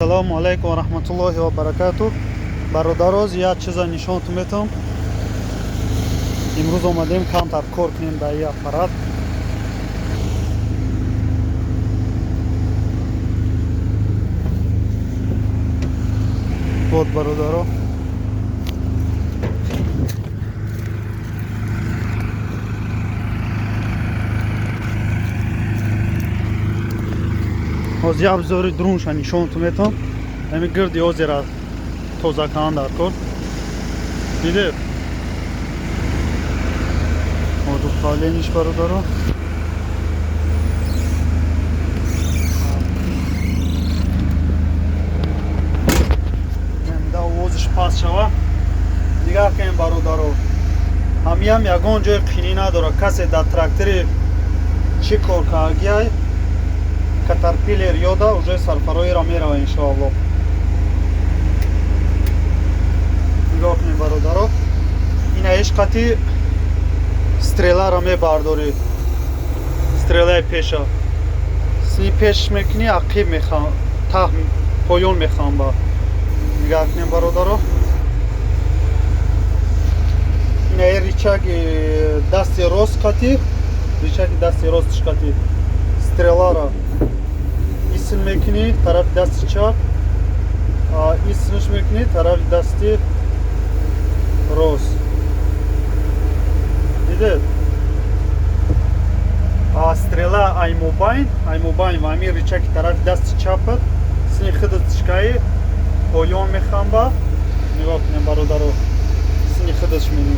Салому алайкум ва раҳматуллоҳи ва баракату. Бародароз, як чиза нишонтон метавам. Имрӯз омадем камтар кор кунем дар ин аппарат. Вот, бародаро, ҳозир як абзори друнша нишонтон метавам. Ҳами гирди озера тоза кунан дар кор. Дидед? Вот управление ш, бародаро. Да, овозиш паст шава. Нигаҳ кунем, бародаро. Ҳамиам ягон ҷои қинӣ надорад. Касе дар трактори чӣ кор кардагиай, Катерпиллер ёда уже сарфароиро мерава, иншоалло. Нигоҳ кунем, бародаро. Ина ишқати стрела ро мебардорӣ. Стрела и пеша. Сини пеш мекунӣ, ақиб мехам, таҳ поён мехамба. Нигаҳ кунем, бародаро. Ина рычаг и дасти рост қати, рычаг и дасти ростиш қати стрела ро исм мекунӣ тарафи дасти чап, исмш мекунӣ тарафи дасти рост. Дидед? А стрела аймобайн ва ҳамин рычаг и тарафи дасти чапат сини худат шикаи поён мехамба. Нигоҳ кунем, бародаро, сини худаш менӣ,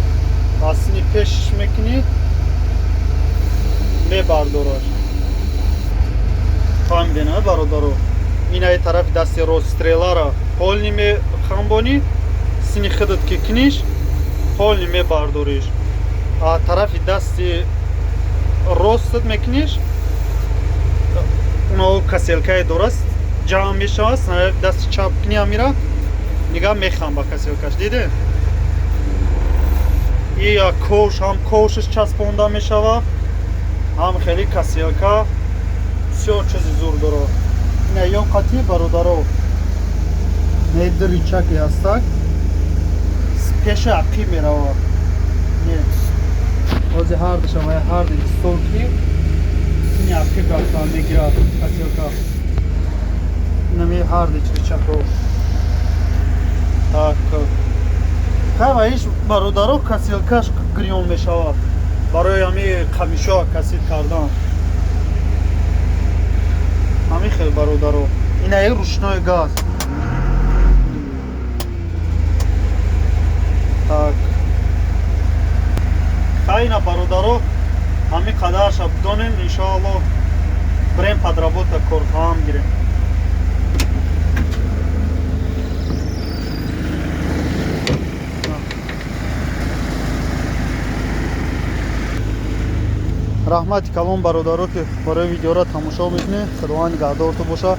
а сини пешш мекунӣ, мебардораш. Фаҳмидем, бародаро? Инаи тарафи дасти рост стрела ро полный мехамбонӣ, сини худат ки куниш, полный мебардориш, а тарафи дасти ростат мекуниш, уно косилка е дорад, ҷамъ мешавад. Дасти чап кунӣ, амира нигаҳ мехамба косилка ш. Диде? И ковш ҳам, ковшаш часпонда мешавад, ҳам хеле косилка бисёр чизи зур дорад. Ина ё қатӣ, бародаро, не рычаг и ҳастак, пеши ақиб меравад. Не, ҳозир ҳардуша ва ҳарду истол кунӣ, ини ақиб рафтан мегирад косилка. Инами ҳарду рычаг ҳо. Так, хай, ва иш, бародаро, косилка ш гирён мешавад барои ҳами қамишо касид кардан. Ҳамин хел, бародаро. Инаи ручной газ. Так, хайна, бародаро, ҳамин қадарша бидонем. Иншоалло, бирем подработка, корхоҳам гирем. Раҳмати калон, бародаро, ки барои видеоро тамошо мекунед. Худованд нигаҳдорту боша.